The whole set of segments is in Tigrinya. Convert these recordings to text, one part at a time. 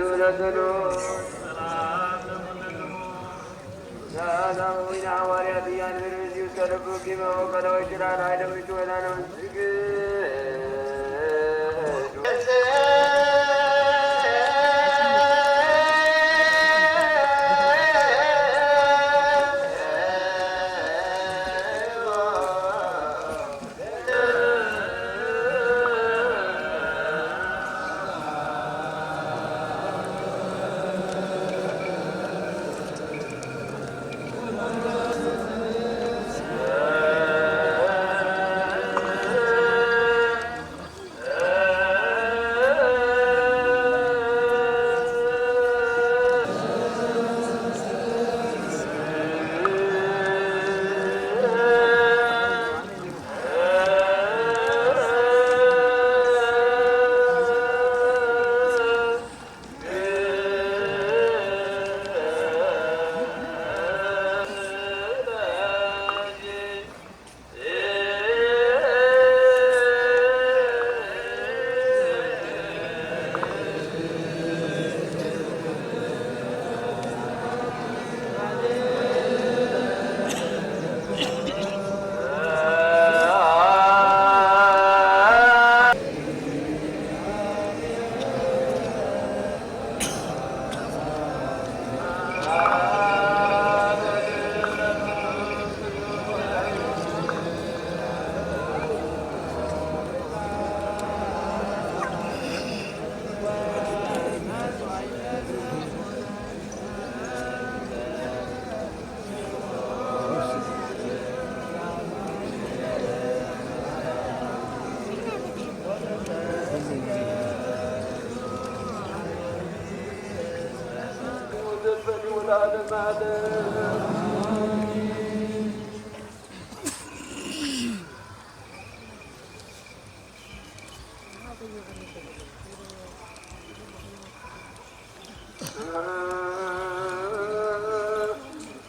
እምነትኑ ሰላም ወይነ ሐዋርያት እያንብር ምስዩ ከልቡ ኪመ ወቀለ ወጅራን ኃይለ ምጭ ወዳነ ወንዝግ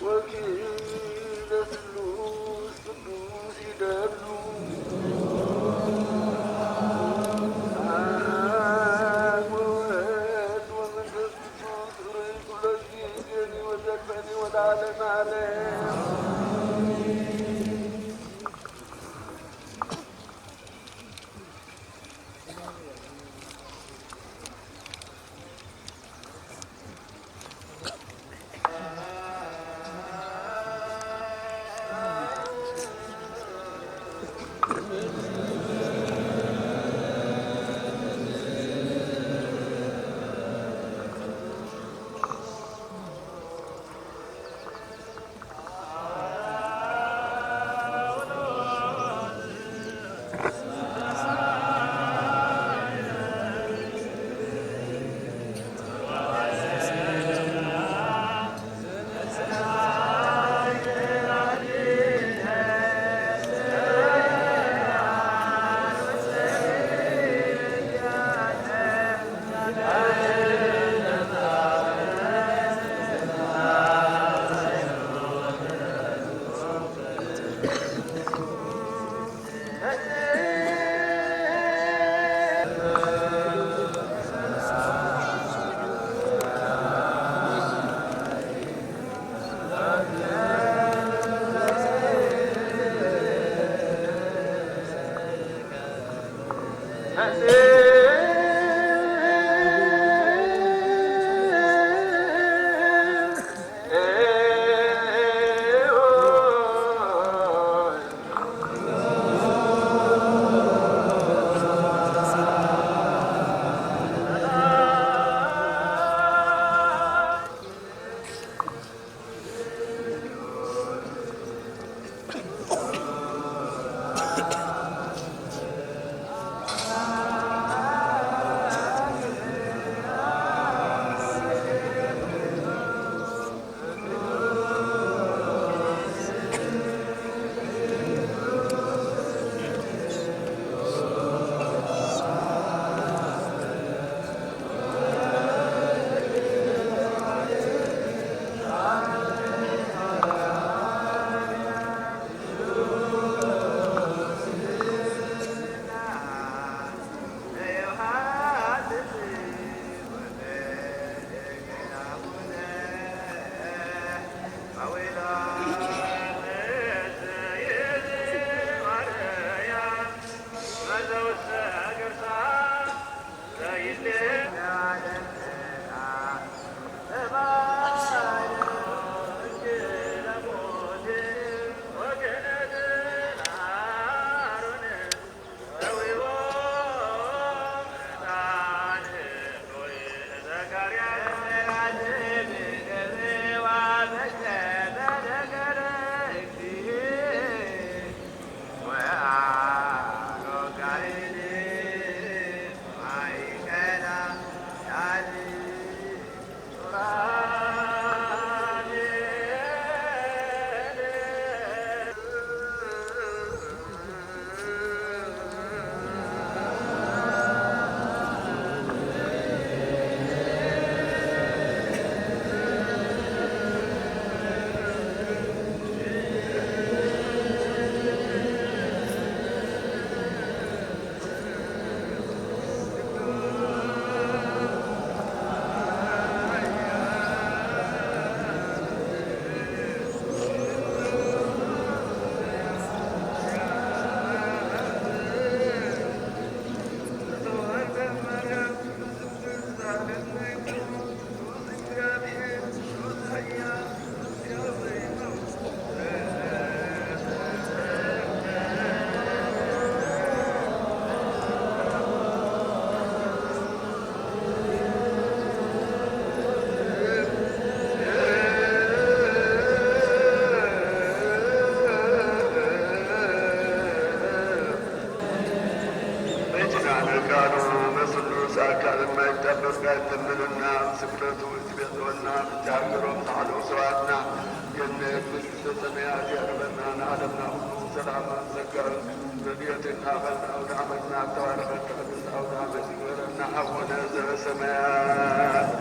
ወኪለ ስሉስ ቅዱስ ይደሉ። አብ ወወልድ ወመንፈስ ቅዱስ ርኢኩ ለጊዜኒ ወዘልፈኒ ወለዓለመ ዓለም። ዓለምና ይጠበብካ ይተምልና፣ ኣብ ስግደቱ ይትቤጥወና፣ ብቲ ሃገሮም ዝሓለዉ ሰባትና ገነት መንግስተ ሰማያት ያርበና፣ ንዓለምና ኩሉ ሰላምን ጸጋን ረድኤትን ይሃበልና። ኣውደ ዓመትና ዝተባረኸ ቅዱስ ኣውደ ዓመት ይግበረልና። ኣቡነ ዘበሰማያት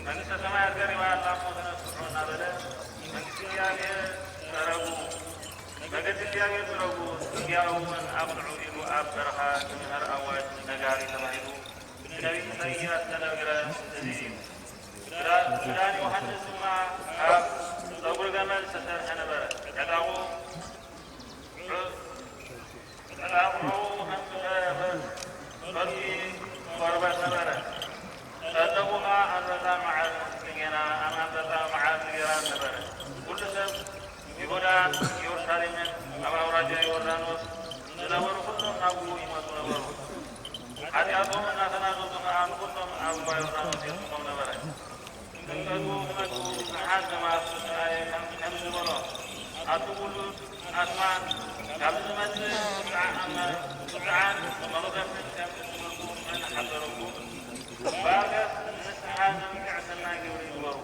መንግስተ ሰማያት ቀሪባ ኣላ እሞ ተነስሑ እናበለ መንግስቲ እግዚኣብሔር ቀረቡ። መገዲ እግዚኣብሔር ቅረቡ፣ ጽርግያኡ እውን ኣቕንዑ ኢሉ ኣብ በረኻ ዝምህር ኣዋጅ ነጋሪ ተባሂሉ ብነቢይ ኢሳይያስ ዝተነግረ እዚ እዩ። ክዳ-፣ ክዳን ዮሃንስ ድማ ካብ ጸጉሪ ገመል ዝተሰርሐ ነበረ። ዕጣቑ፣ ዕጣቑ ከም ፈትሊ ቆርበት ነበረ። ጸለቡ ኸኣ ኣንበጣ መዓር፣ ጽጌና ኣብ ኣንበጣ መዓር ዝገራ ነበረ። ኩሉ ሰብ ይሁዳን ኢየሩሳሌምን ኣብ ኣውራጃ ዮርዳኖስ ዝነበሩ ኩሎም ናብኡ ይመጹ ነበሩ። ሓጢኣቶም እናተናዘዙ ኸኣ ንኹሎም ኣብ ሩባ ዮርዳኖስ የጥምቖም ነበረ። ክጥምቀቱ ክመጹ ንሓደ ሰባት ምእንቲ ኣየ ከም፣ ከም ዝበሎ፣ ኣቲ ውሉድ ኣስማን ካብዚ ዝመጽእ ቁጥዓ ኣመ-፣ ቁጥዓን መቕዘፍትን ከም እትመጹ መን ሓበረኩም? እምበኣርከስ ንንስሓ ዘብቅዕ ሰናይ ግብሪ ግበሩ።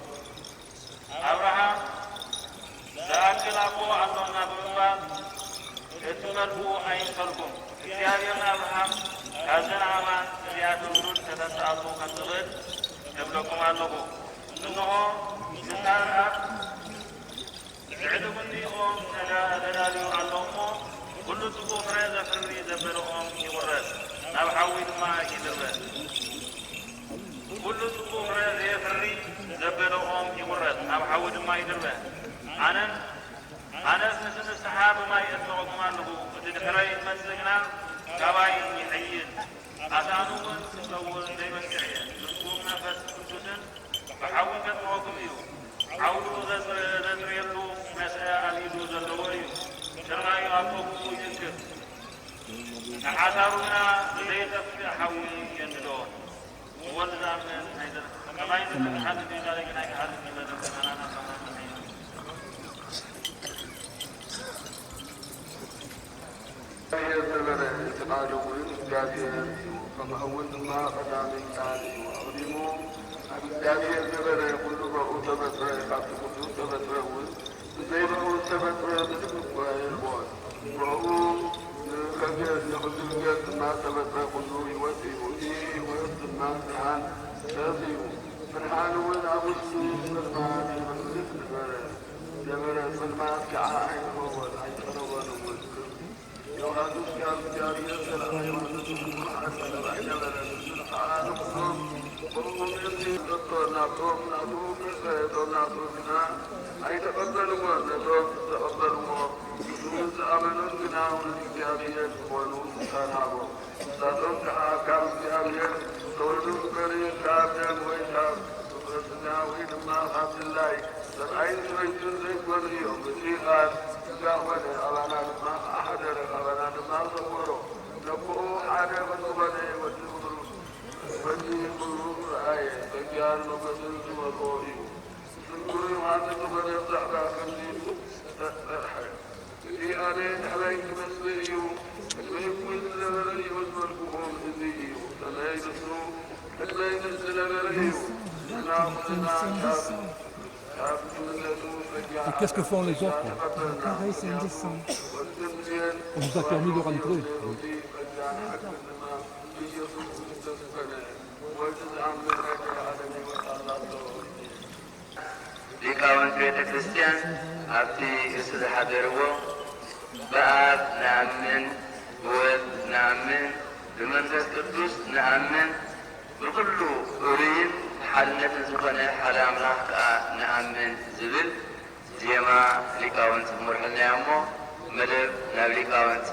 ኣብርሃም ዝኣክል ኣቦ ኣሎና ብምባል እትመልኡ ኣይምሰልኩም። እግዚኣብሔር ንኣብርሃም ካብዘን ኣእማን እዚኣተን ውሉድ ከተምጽኣሉ ከም ትኽእል እብለኩም ኣለኹ። እንሆ፣ ንስኻ ርኣ፣ ልዕሊ ጒንዲ ኦም ተዳ-፣ ተዳልዩ ኣሎ እሞ፣ ኩሉ ጽቡቕ ፍረ ዘፍሪ ዘበለ ኦም ይቑረጽ፣ ናብ ሓዊ ድማ ይድርበ። ኩሉ ጽቡቕ ፍረ ዘየፍሪ ዘበለ ኦም ይቑረጽ፣ ናብ ሓዊ ድማ ይድርበ። ኣነን፣ ኣነስ ምስ ንስሓ ብማይ ኣጥምቐኩም ኣለኹ፣ እቲ ድሕረይ ዝመጽእ ግና ካባይ ይሐይል፣ ኣስኣኑ እውን ክጸውር ዘይበቅዕ እየ። ንስኹም መንፈስ ቅዱስን ብሓዊ ከጥምቐኩም እዩ። ዓውዱ ዘጽር-፣ ዘጽርየሉ መስአ ኣብ ኢዱ ዘለዎ እዩ። ስርናዩ ኣብ ጦብኡ ይእክብ፣ ንሓሳሩ ግና ብዘይጠፍእ ሓዊ የንድዶ። ብወልድ ዝኣምን ኣይዘ-፣ ከማይ ንዝሓልፍ እዩ፣ ቃለይ ግን ኣይክሓልፍ እዩ። እግዚኣብሔር ነበረ፣ እቲ ቃል እውን እግዚኣብሔር እዩ። ከምኡ እውን ድማ ቀዳሚ ቃል እዩ። ኣቕዲሙ ኣብ እግዚኣብሔር ነበረ፣ ኩሉ ብእኡ ተፈጥረ፣ ካብቲ ኩሉ ዝተፈጥረ እውን ብዘይ ብእኡ ዝተፈጥረ ምንም እኳ የልቦን። ብእኡ ንኸገ-፣ ንኽዝገብ ድማ ዝተፈጥረ ኩሉ ህይወት እዩ። እቲ ህይወት ድማ ብርሃን ሰብ እዩ። ብርሃን እውን ኣብ ውሽጢ ጸልማት ይበርህ ነበረ። ነበረ፣ ጸልማት ከዓ ኣይረኸቦን፣ ኣይጸለዎን። ኣይተቐበልዎን። ነቶም ዝተቐበልዎ ምስኡ ዝኣመኑን ግና ውሉድ እግዚኣብሔር ዝኾኑ ስልጣን ሃቦም። ንሳቶም ከኣ ካብ እግዚኣብሔር ዝተወልዱ እምበር ካብ ደም ወይ ካብ ፍቕሪ ስጋ ወይ ድማ ካብ ድላይ ሰብኣይን ሰበይትን ዘይኮኑ እዮም። እቲ ቃል ስጋ ኾነ፣ ኣባና ድማ ከኣ ሓደረ፣ ካባና ድማ ዘወሮ። ነቦኡ ሓደ ከም ዝኾነ ወዲ ክብሩ፣ ወዲ ክብሩ ረኣየ። ጸጋን ሞገስን ዝመልኦ እዩ። ዝንጉ ዮሃንስ ዝኾነ ብዛዕባ ከምዚ ኢሉ ጸርሐ። እቲ ኣነ ድሕረይ ክመጽእ እዩ፣ ቅድመይ እውን ዝነበረ እዩ ዝበልኩኹም እዚ እዩ። ከመይ ንሱ ቅድመይ ምስ ዝነበረ እዩ። ንሕና ኩልና ካብ፣ ካብ ክህነቱ ጸጋ፣ Et qu'est-ce que font les autres, là ? Quand ils descendent, on nous a permis de rentrer. ጸጋን ሓቅን ድማ ብኢየሱስ ክርስቶስ ኮነ። ወዲ ዝኣምን ናይ ዘለኣለም ህይወት ኣላቶ። ሊቃውንት ቤተ ክርስቲያን ኣብቲ እሱ ዝሓደርዎ፣ "ብኣብ ንኣምን፣ ብወልድ ንኣምን፣ ብመንፈስ ቅዱስ ንኣምን፣ ብኹሉ ርኡይን ሓድነትን ዝኾነ ሓደ ኣምላኽ ከኣ ንኣምን" ዝብል ዜማ ሊቃውንት ክመርሑልና እዮም እሞ፣ መደብ ናብ ሊቃውንት።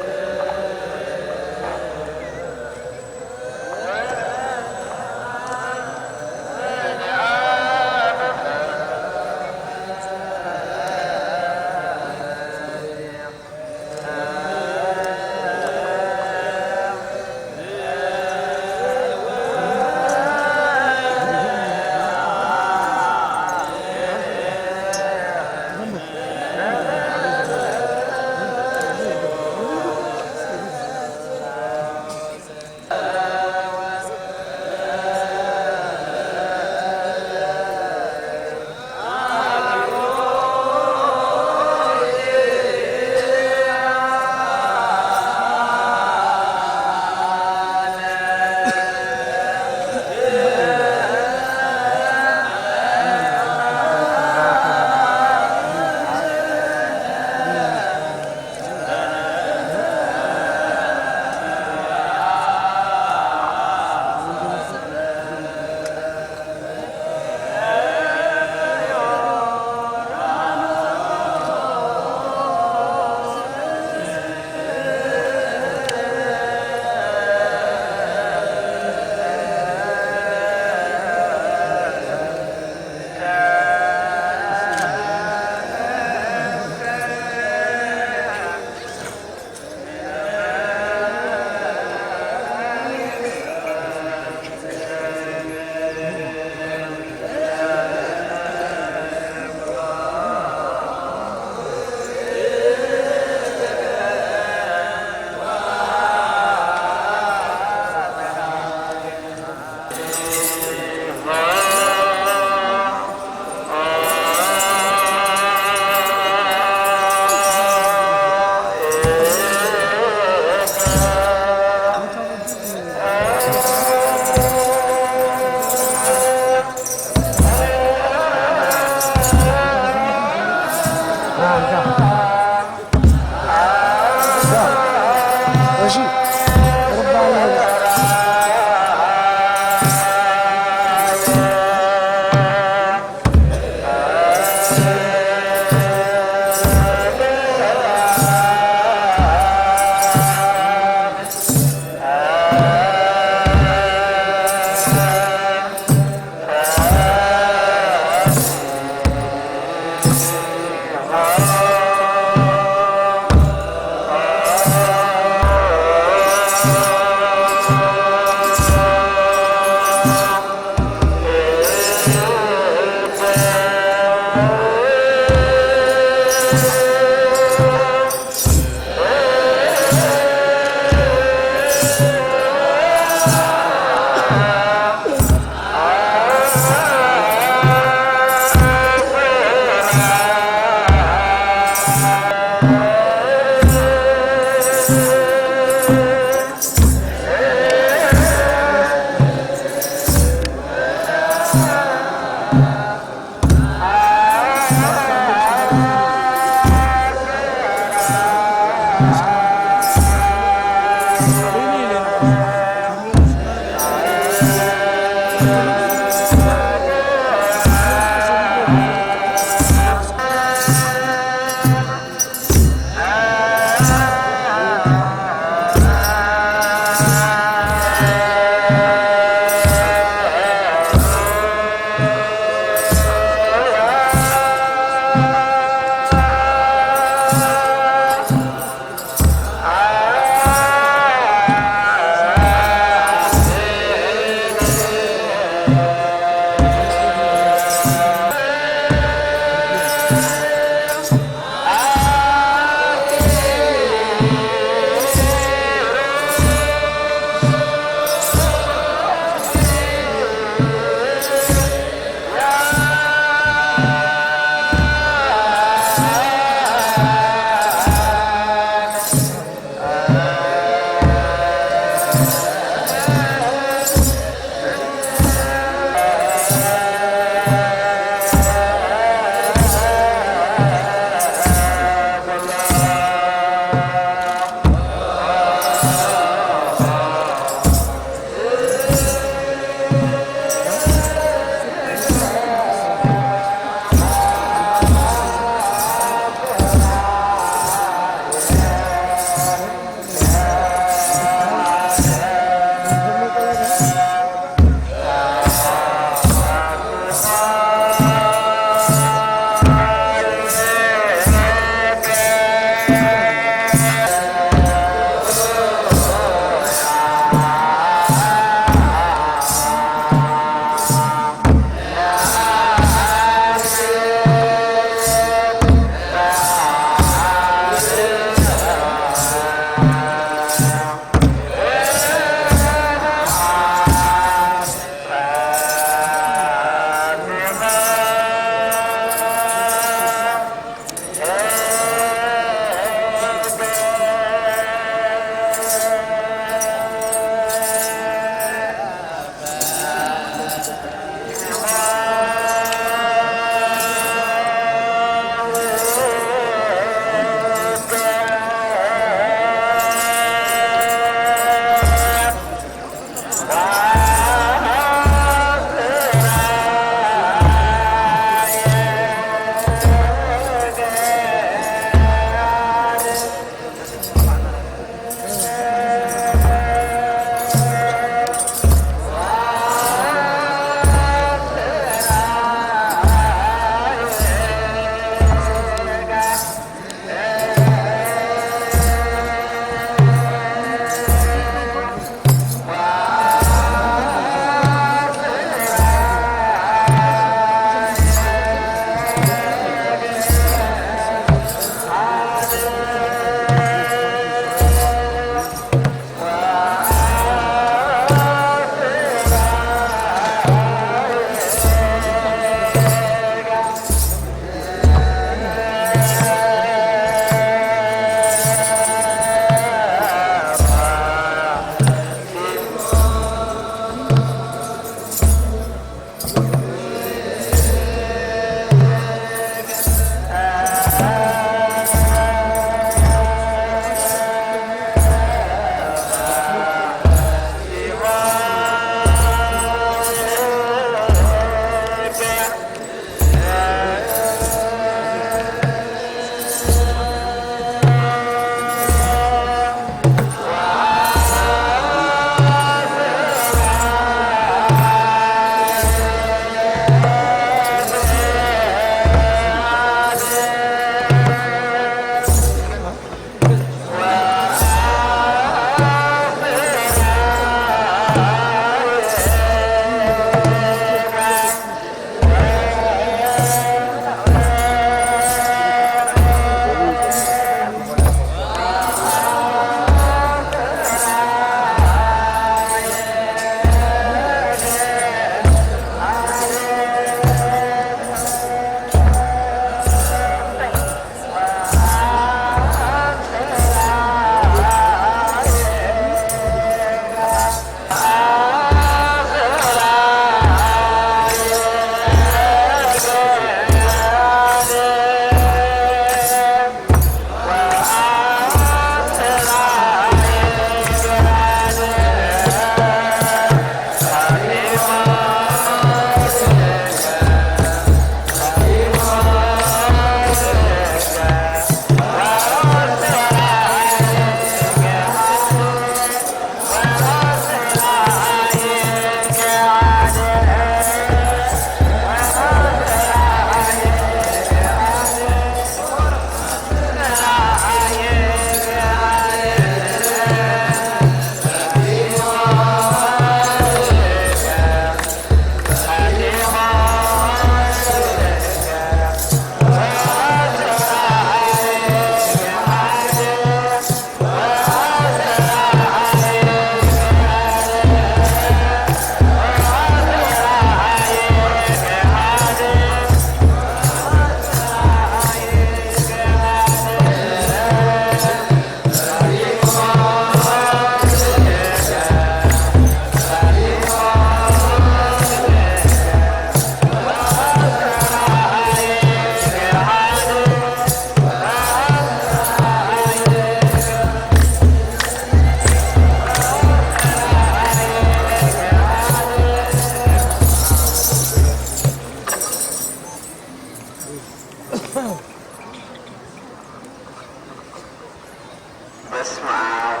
በስመ አብ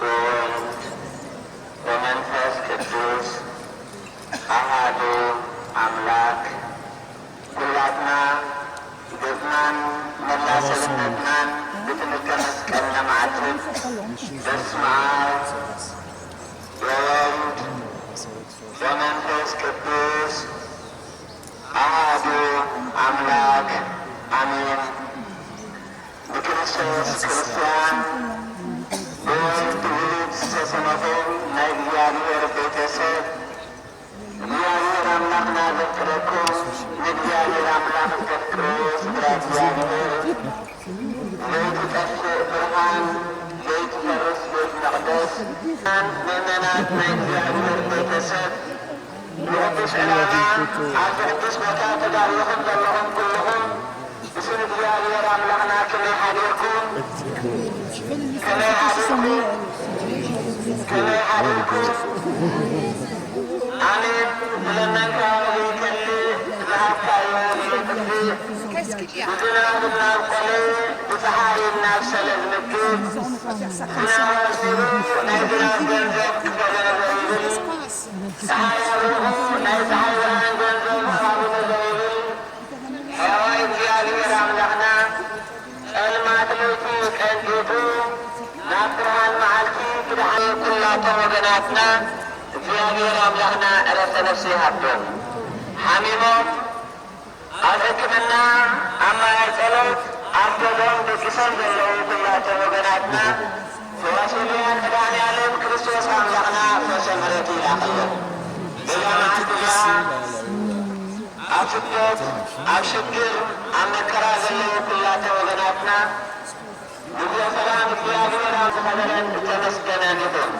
ወወልድ ወመንፈስ ቅዱስ አሐዱ አምላክ። ኩላትና ገጽናን መላ ሰብነትናን ብትምህርተ መስቀል ነማዕትብ። በስመ አብ ወወልድ ወመንፈስ ቅዱስ አሐዱ አምላክ አሜን። ብክርስቶስ ክርስቲያን፣ ብወልድ ውሉድ ዝተሰመኹም ናይ እግዚኣብሔር ቤተሰብ፣ እግዚኣብሔር ኣምላኽና ዘፍቅረኩም፣ ንእግዚኣብሔር ኣምላኽ ዘፍቅሩ ስድራ እግዚኣብሔር፣ ዘይትጠፍእ ብርሃን፣ ዘይትፈርስ ቤት መቕደስ፣ ምእመናት ናይ እግዚኣብሔር ቤተሰብ፣ ንቅዱስ ዕላማ ኣብዚ ቅዱስ ቦታ ተጋቢእኹም ዘለኹም ኩልኹም ብስም እግዚኣብሔር ኣምላኽና ከመይ ሓዲርኩም? ከመይ ሓዲርኩም? ከመይ ሓዲርኩም? ኣሜን። ዝለመንካዮ ዘይከልእ ዝሃብካዮ ዘይጥፍእ፣ ብዝናብ እናብቆለ ብፀሓይ እናብሰለ ዝምግብ፣ ዝናብ ኣዝኒቡ ናይ ዝናብ ገንዘብ ክፈለዮ ዘይብል፣ ፀሓይ ኣብሪሁ ናይ ፀሓይ ብርሃን ገንዘብ ሃቡኒ ዘይብል፣ ሕያዋይ እግዚኣብሔር ኣምላኽና፣ ጸልማት ለይቲ ቀንጢጡ ናብ ብርሃን መዓልቲ ክድሓኑ ኩላቶም ወገናትና እግዚኣብሔር ኣምላኽና ዕረፍተ ነፍሲ ይሃቦም። ሓሚሞም ኣብ ሕክምና፣ ኣብ ማይ ጸሎት፣ ኣብ ገዝኦም ደቂሶም ዘለዉ ኩላቶም ወገናትና፣ ፈዋሲ ድያ መድኃኔ ዓለም ክርስቶስ ኣምላኽና ፈውሰ ምሕረቱ ይላኸሎም። በዛ መዓልቲ እዚኣ ኣብ ስደት፣ ኣብ ሽግር፣ ኣብ መከራ ዘለዉ ኩላቶም ወገናትና ንጉሆ ሰላም እግዚኣብሔር ኣብ ዝኸበረን ዝተመስገነን ይኹን።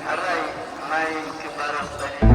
ሕራይ ማይ ክባረኽ ጸኒሑ።